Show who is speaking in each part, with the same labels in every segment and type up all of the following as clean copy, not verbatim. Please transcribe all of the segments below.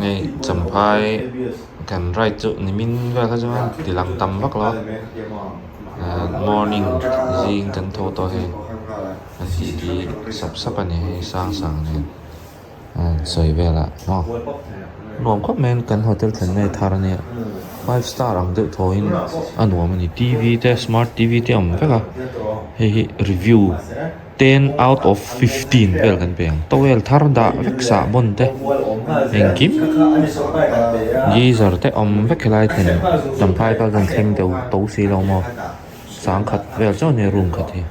Speaker 1: Hei champhai kan ride chu nimin vel kha chuan ti lang tam vak lo a ahh morning zing kan tho tawh hei an tih ti sap sap a ni hei sang sang nen a sawi velah maw nuam khawp mai a kan hotel thlen na hi thar ania five star ang deuh thaw in a nuam a ni t v te smart t v te a awm vek a hei hi review ten out of 15 vel kan pe ang towel thar dah vek sahbawn te engkim geyser te awm vek helai thlen champhai kal chuan thleng deuh to si lo maw sangkhat vel chauh a nia room khat hi.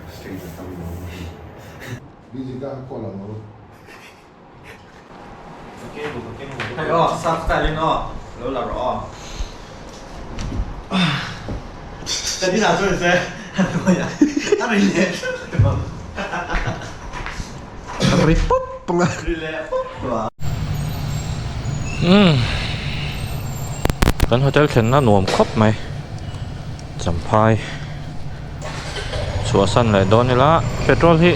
Speaker 1: Kan hotel thlenna nuam khawp mai Champhai chhuahsan leh dawn ila petrol hi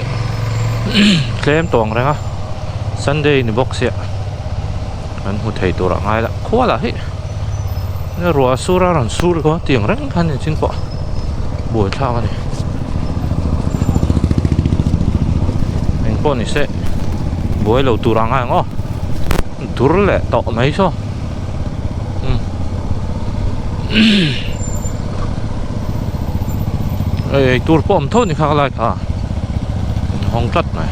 Speaker 1: tlem tawng reng a sunday ni bawk sia kan hmu thei tur ah ngai la khua lah hi ruah a sur a rawn sur lo a tiang reng khan engchin pawh buaithlak a ni engpawh ni se buai lo tur ah ngai ang aw dur leh tawh mai saw. Ei tur pawh awm tho ni kha lai kha in hawng tlat mai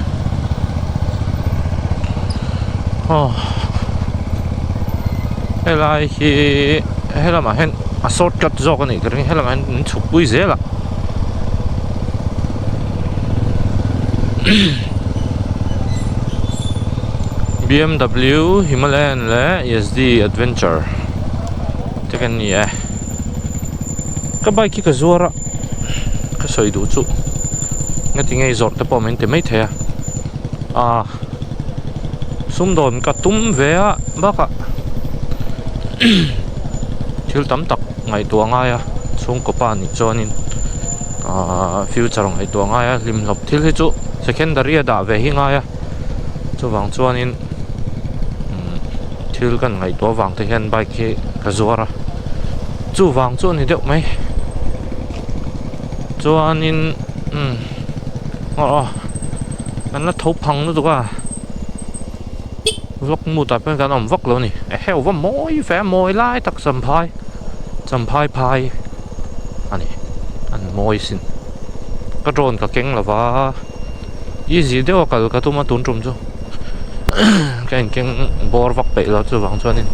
Speaker 1: aw helai hi helamah hian a short cut zawk a nih ka ring helamah hian min chhuk pui zel a B_M_W Himalayan leh Yezdi Adventure te kan ni e ka bike hi ka zuar a ka sawi duh chu ngati nge zawrh te pawh min ti mai thei a ah sumdawn ka tum ve a bakah thil tam tak ngaihtuah a ngai a chhungkaw pa nih chuanin ahh future ngaihtuah a ngai a hlimhlawp thil hi chu secondary a dah ve hi a ngai a chuvang chuanin thil kan ngaihtuah avang te hian bike hi ka zuar a chuvang chu a ni deuh mai chuanin umm aw aw kan la tho phang lutuk a vlog mood ah pawh hian kan awm vak lo a ni eheu va mawi ve a mawi lai tak champhai champhai phai a ni an mawi sin ka drone ka keng lo va. Easy deuh a kal ka tum a tun tum chu ka inkeng bawr vak peih lo chuvang chuanin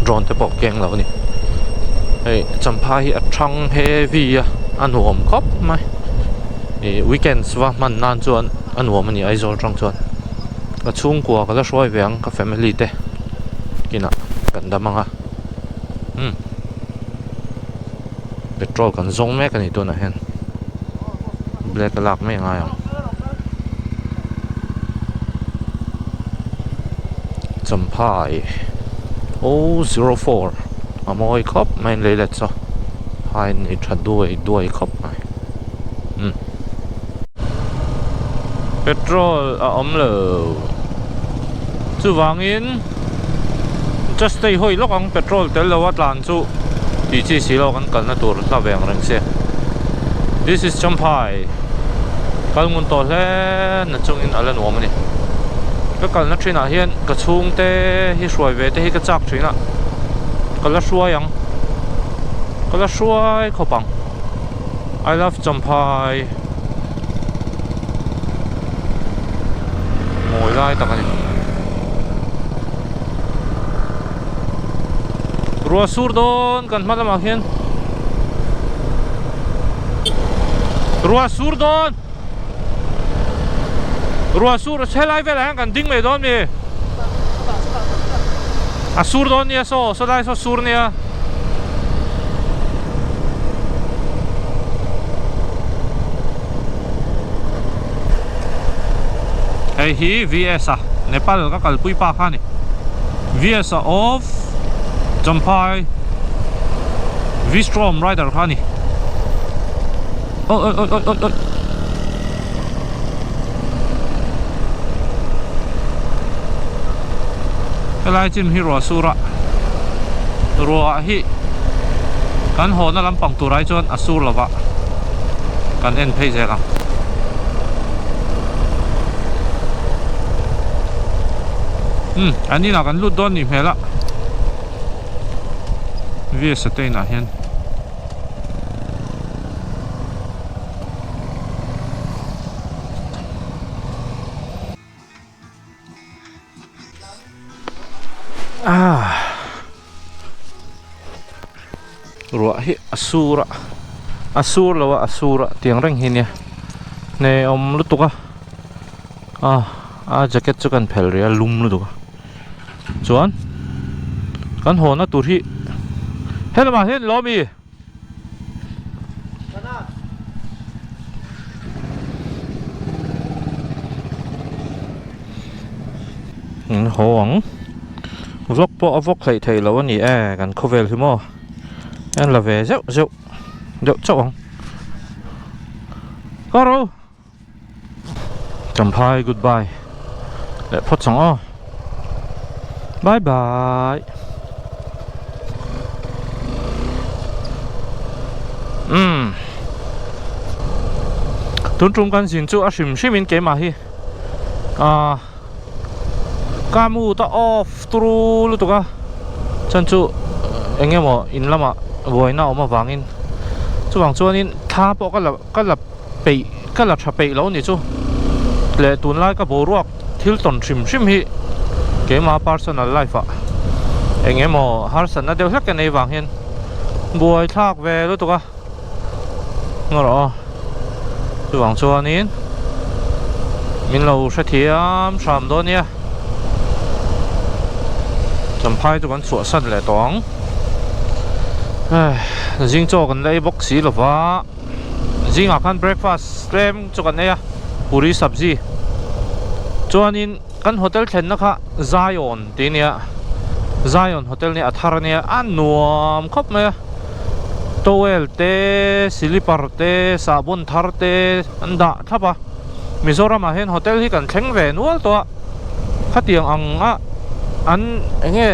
Speaker 1: drone te pawh keng lo a ni hei champhai hi a thang heavy a a nuam khawp mai ih weekends va hman nan chuan a nuam a ni Aizawl atang chuan ka chhungkua ka la hruai ve ang ka family te kinah kan dam ang a umm. Petrol kan zawng mek a ni tunah hian black a lak mai a ngai ang champhai o 04 a mawi khawp mai an lei let saw phai an nei tha duai duai khawp mai umm petrol a awm lo chuvangin just stay hawi lawk ang petrol tel lo a tlan chu tih chi si lo kan kalna tur hla ve ang reng sia this is Champhai kal ngun tawh hle na chungin a la nuam a ni ka kalna thinah hian ka chhungte hi hruai ve te hi ka chak thin a ka la hruai ang ka la hruai khawp ang I love Champhai mawi lai tak a ni. Ruah sur dawn kan hma lamah khian Ruah sur dawn Ruah sur helai velah hian kan ding mai dawn mi A sur dawn nia saw saw lai saw sur nia Hei hi VS a Nepal ka kalpui pa kha a ni. VS a of Champhai Vstrom rider kha a ni. Oi oi oi oi oi oi.
Speaker 2: Helai chin hi ruah sur a, ruah hi kan hawna lampang tur ai chuan a sur lo va, kan en phei zel ang. Umm an inah kan lut dawn nih hmel a, VS a te inah hian. Ruah hi a sur a a sur lo a a sur a tiang reng hi nia hne awm lutuk a a a jacket chu kan phelh rih a lum lutuk a chuan kan haw na tur hi helamah hian lawm i. In haw ang vlog pawh a vlog hleih theih loh a ni e kan khawvel hi maw en la ve zeuh zeuh deuh chauh ang ka ro Champhai goodbye leh phawt chang aw bye bye umm tun tum kan zin chu a hrim hrim in keimah hi ah ka mood a off turu lutuk a chuan chu eng emaw in lamah buaina a awm avangin chuvang chuanin thla pawh ka la ka la peih ka la tha peih lo ni chu leh tunlai ka boruak thil tawn hrim hrim hi keimah personal life ah eng emaw harsatna deuh hlek ka nei vang hian buai thlak ve lutuk a ngaw rawh aw chuvang chuanin min lo hrethiam hram dawn nia champhai chu kan chhuahsan leh tawh ang zing chaw kan la ei bawk si lova. Zingah khan breakfast tlem chu kan ei a, puri sabzi. Chuanin kan hotel thlenna kha Zion tih a nia, Zion hotel nia a thar a nia, a nuam khawp mai a. Towel te, silipar te, sahbawn thar te an dah thlap a. Mizoramah hian hotel hi kan thleng ve nual tawh a, khatiang ang a an eng nge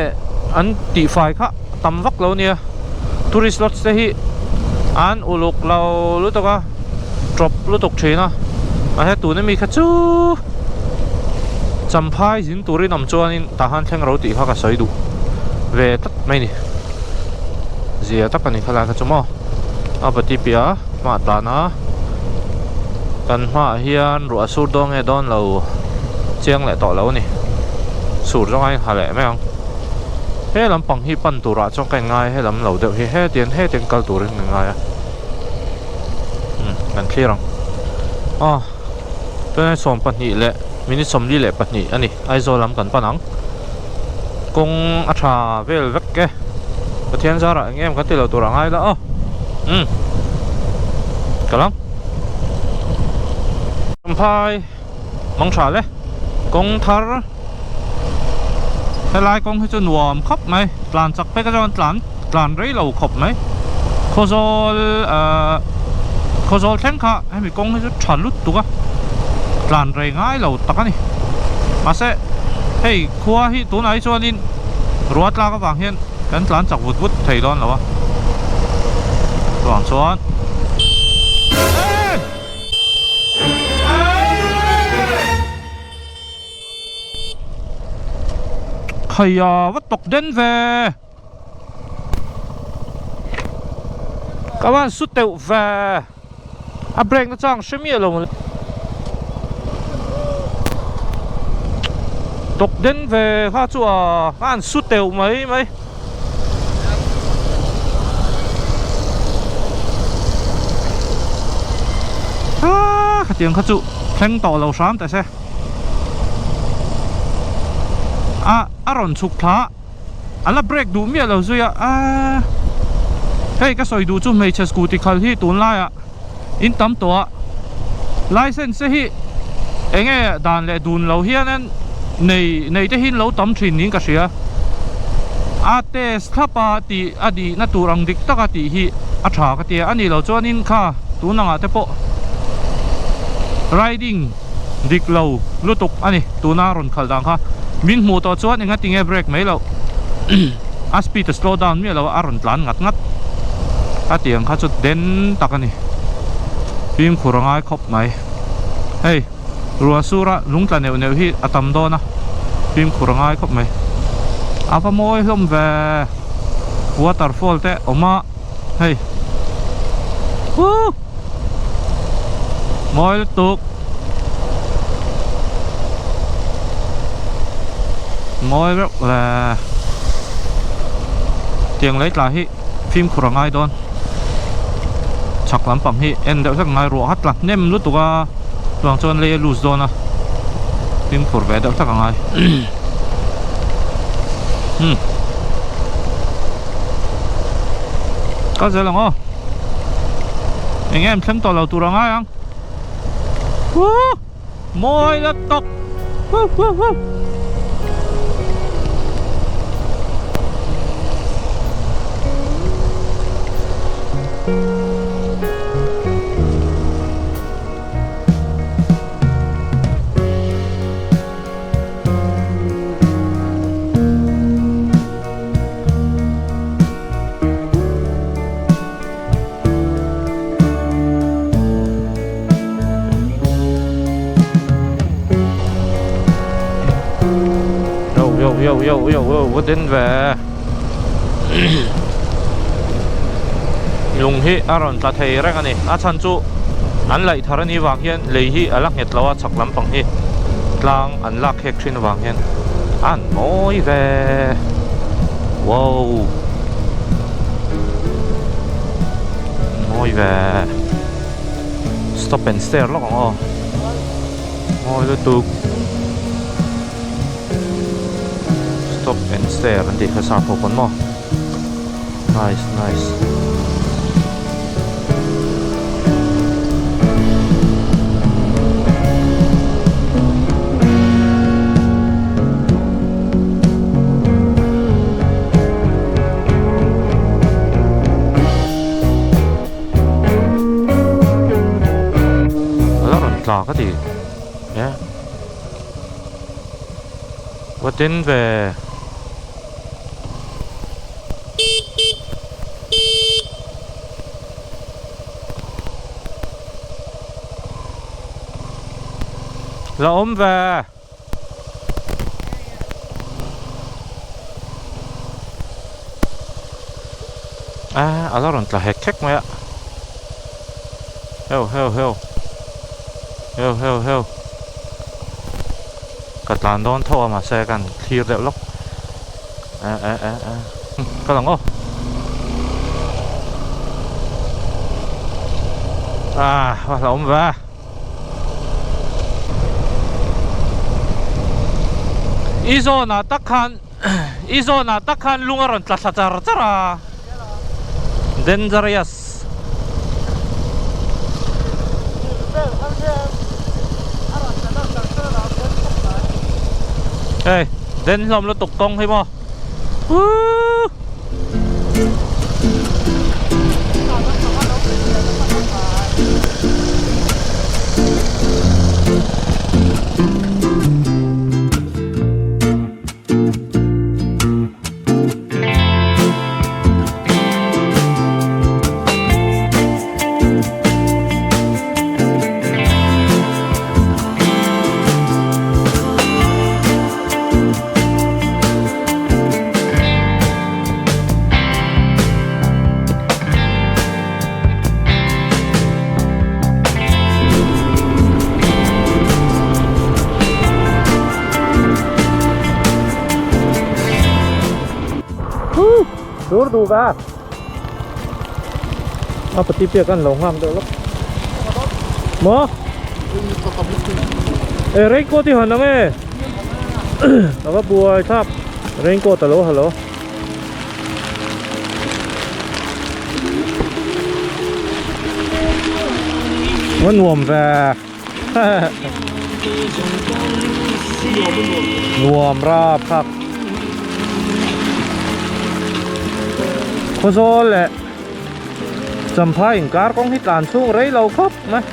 Speaker 2: an tihfai kha tam vak lo nia tourist lodge te hi an uluk lo lutuk a tawp lutuk thin a mahse tuna mi kha chu champhai zin turin awm chuanin tah han thleng ro tih kha ka sawi duh ve tlat mai ni zia tak a ni khalai kha chu maw a pati piah hma tan a kan hmaah hian ruah sur dawn nge dawn lo chiang leh tawh lo a ni sur zawng a inha leh mai ang. He lampang hi pan turah chuan ka inngai a, he lam lo deuh hi hetiang hetiang kal turin ka inngai a umm kan thlir ang aw tunah 12 leh minute 42 a ni Aizawl lam kan pan ang kawng a tha vel vek e Pathian zarah eng em kan ti lo tur a ngai la aw umm kal ang Champhai. Mawng tha le kawng thar helai kawng hi chu nuam khawp mai tlan chak phei ka chuan tlan tlan rei lo khawp mai khawzawl ahh khawzawl thleng kha hemi kawng hi chu tha lut tuk a tlan rei ngai lo tak a ni mahse hei khua hi tunah hi chuanin ruah tlak avang hian kan tlan chak vut vut thei dawn lo a chuvang chuan. Khaia va tawk den ve ka van su teuh ve a brake na chang hre miah lo tawk den ve kha chu a an su teuh mai mai. Aa khatiang kha chu thleng tawh lo hram teh se a a rawn chhuk thla a la break duh miah lo zui a aa hei ka sawi duh chu hmeichhe scooty khal hi tunlaiah in tam tawh a license te hi eng nge dan leh dun lo hian nei nei te hi an lo tam thin niin ka hria a test thlap a tih a dihna tur ang dik taka tih hi a tha ka tia a nih loh chuanin kha tun angah te pawh riding dik lo lutuk a ni tuna rawn khalh dan kha. Min hmuh tawh chuan enga tinge brake mai loh a speed a slow down miah lo a a rawn tlan ngat ngat a tih ang kha chu den tak a ni fimkhur a ngai khawp mai hei ruah sura lung tla neuh neuh hi a tam dawn a fimkhur a ngai khawp mai a va mawi hlawm ve waterfall te awm a hei woo. Mawi lutuk Mawi reuh le Tiang lei tla hi fimkhur a ngai dawn Chhak lampang hi en deuh hlek a ngai ruah kha tla hnem lutuk a chuvang chuan lei a loose dawn a fimkhur ve deuh hlek a ngai umm Kal zel ang aw. Eng em thleng tawh lo tur a ngai ang. Woo! Mawi la tawk. Woo woo woo. Yo yo yo yo yo yo va den ve lung hi a rawn tla thei reng a ni a chhan chu an laih thar a nih vang hian lei hi a la nghet lo a chhak lampang hi tlang an lak khek thin avang hian an mawi ve wow mawi ve stop and stare lawk ang aw mawi lutuk stop and stare an tih kha sa pawh pawn maw nice nice. A la rawn tla ka ti e va tin ve. La awm ve. A a la rawn tla hek hek mai a. Heu heu heu. Heu heu heu. Ka tlan dawn tho a mahse kan thlir deuh lawk. E e e e ka lang aw. Ah va hlauhawm ve. I zawnah tak khan i zawnah tak khan lung a rawn tla thla char char a. Dangerous. Hei den hlawm lutuk kawng hi maw Woo Sur duh va a pati piak an lo nghak deuh lawk maw e raincoat hi han ang e a va buai thlak raincoat a lo ha lo. A nuam ve Nuam rap khak Khawzawl leh Champhai inkar kawng hi tlan chhung rei lo khawp mai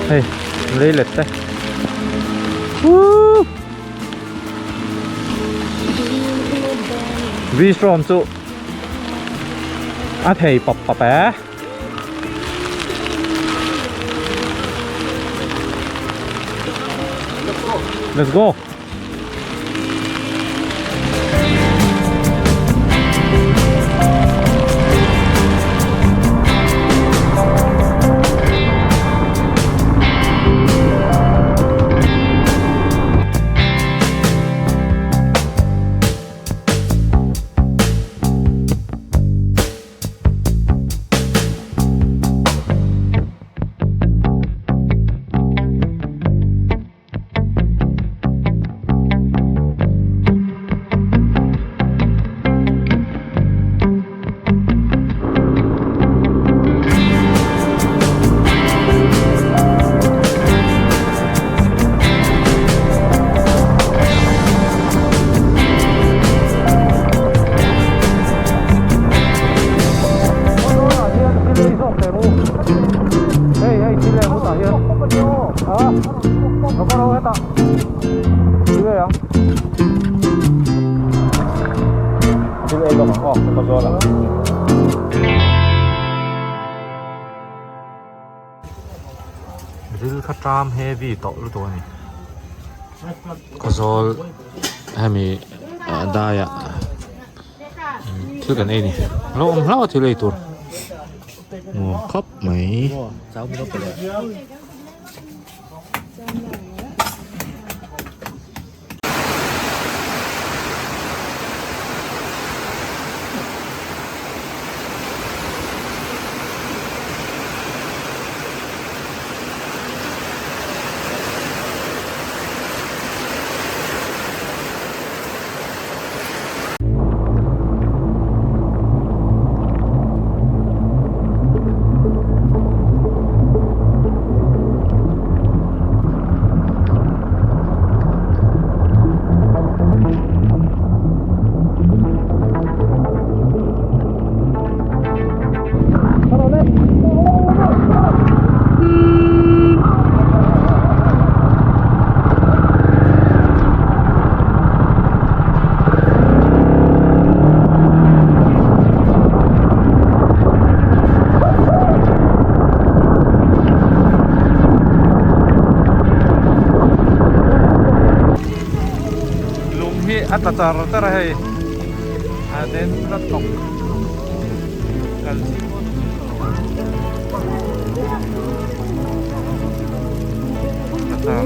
Speaker 2: Hei lei let te Woo. V-Strom chu a thei pap pap e. Let's go. Ril kha tram heavy tawh lutuk a ni. Khawzawl hemi daiah thil kan ei a ni. A lo awm hlauh a thil ei tur. Nuam khawp mai. Lung hi a tla char char a hei a den la tawk kal tla char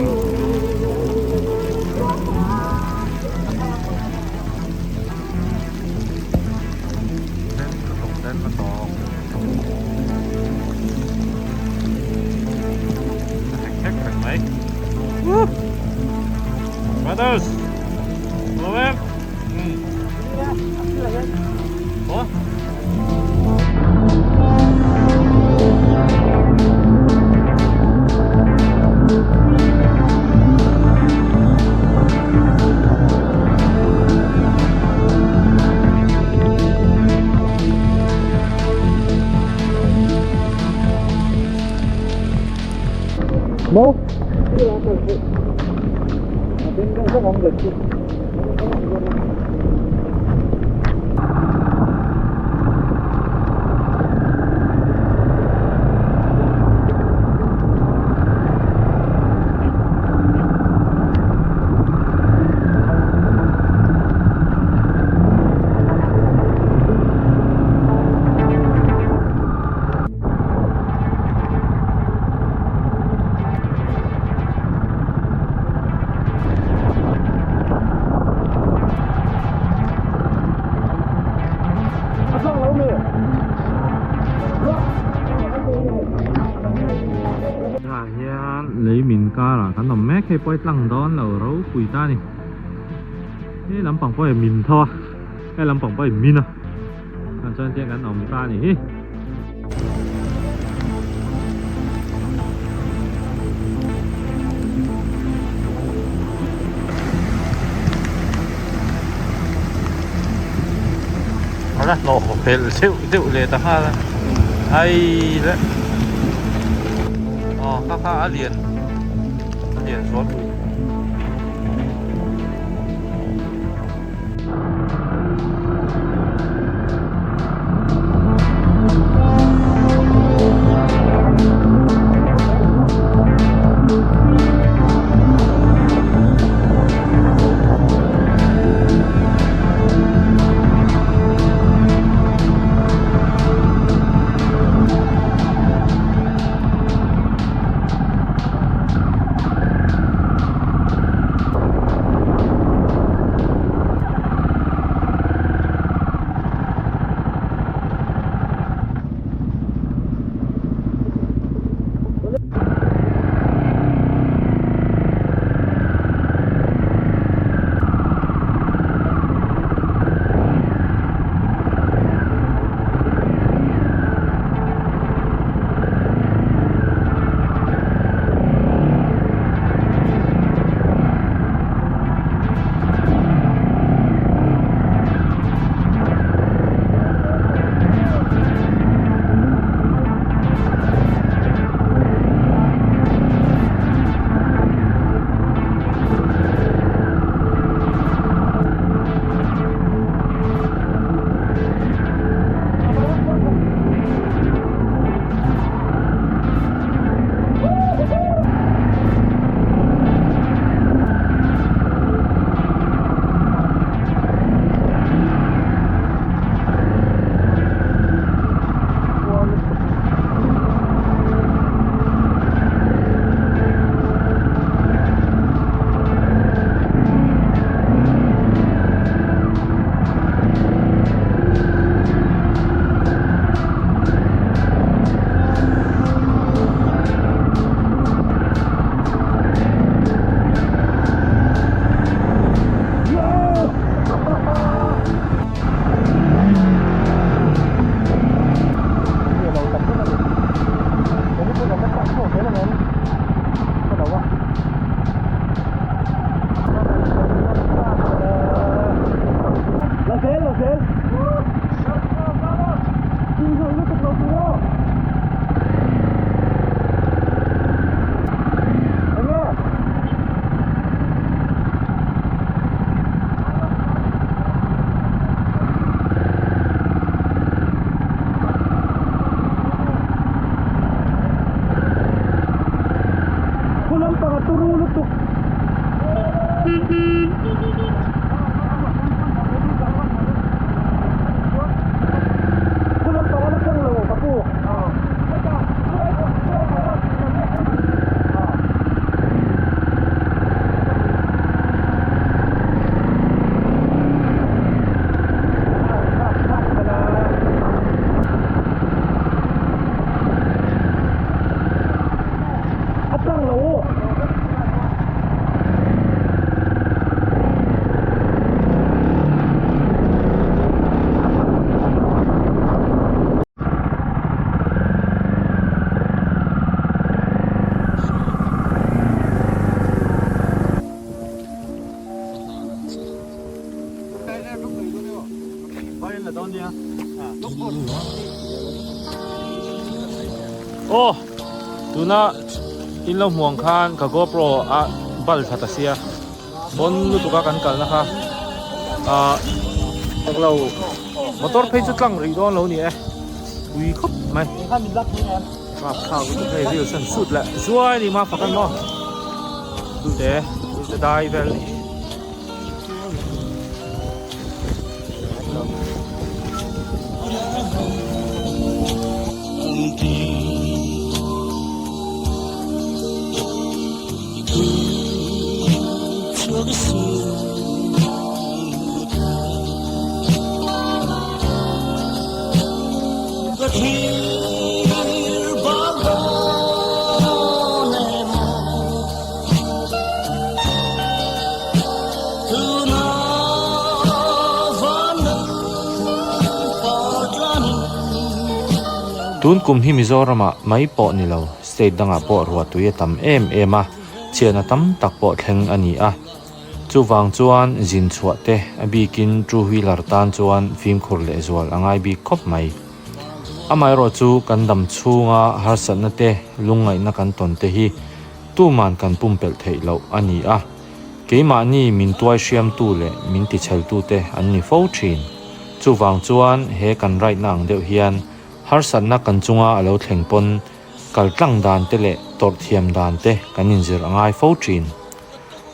Speaker 2: den la tawk den la tawk a hek hek reng mai Brothers Hello em Ủa Mo Tah hian lei min karah kan awm mek hei pawh hi tlang dawn lo ropui ta a ni he lampang pawh hi min tho a he lampang pawh hi min a. Tah chuan tiang kan awm ta a ni hi. A la hlawh pel deuh deuh leh ta nghal a ai le aw kha kha a lian a lian zual pui. Khu lampang a turu lutuk. Khu lampang a la thleng lo ka pu. A tlang lo aw. Aw tuna in lo hmuh ang khan ka GoPro a bal thla ta sia pawn lutuk a kan kalna kha ah englo motor phei chu tlang rih dawn lo ni e pui khawp mai rapthlak lutuk hei reels an shoot leh zuai ni ma fak an maw duhte duhte dai vel ni. Tun kum hi Mizoramah mai pawh ni lo, state dangah pawh ruahtui a tam em em a, chhiatna tam tak pawh thleng a ni a. Chuvang chuan zin chhuah te a bikin two wheeler tan chuan fimkhur lehzual a ngai bik khawp mai. Amaherawh chu kan dam chhunga harsatna te lungngaihna kan tawn te hi tuman kan pumpelh theih loh a ni a, keimahni min tuai hriamtu leh min ticheltute an ni fo thin. Chuvang chuan he kan ride na ang deuh hian harsatna kan chunga a lo thleng pawn kal tlang dan te leh tawrh thiam dan te kan inzir a ngai fo thin.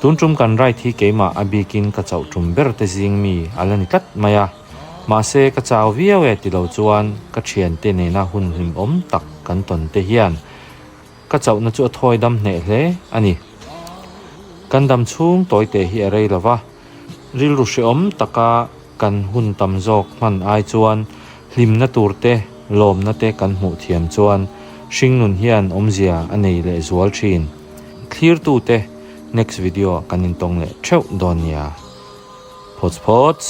Speaker 2: Tun tum kan ride hi keimah a bikin ka chauh tum ber te zing mi a la ni tlat mai a. Mahse ka chau viau e ti lo chuan ka thiante nena hun hlimawm tak kan tawn te hian ka chauhna chu a thawi dam hneh hle a ni. Kan dam chhung tawi teh hi a rei lo va, rilru hrehawm taka kan hun tam zawk hman ai chuan hlimna tur te lawmna te kan hmuh thiam chuan hringnun hian awmzia a nei leh zual thin. Thlirtute next video ah kan intawng leh theuh dawn nia. Phawts phawts.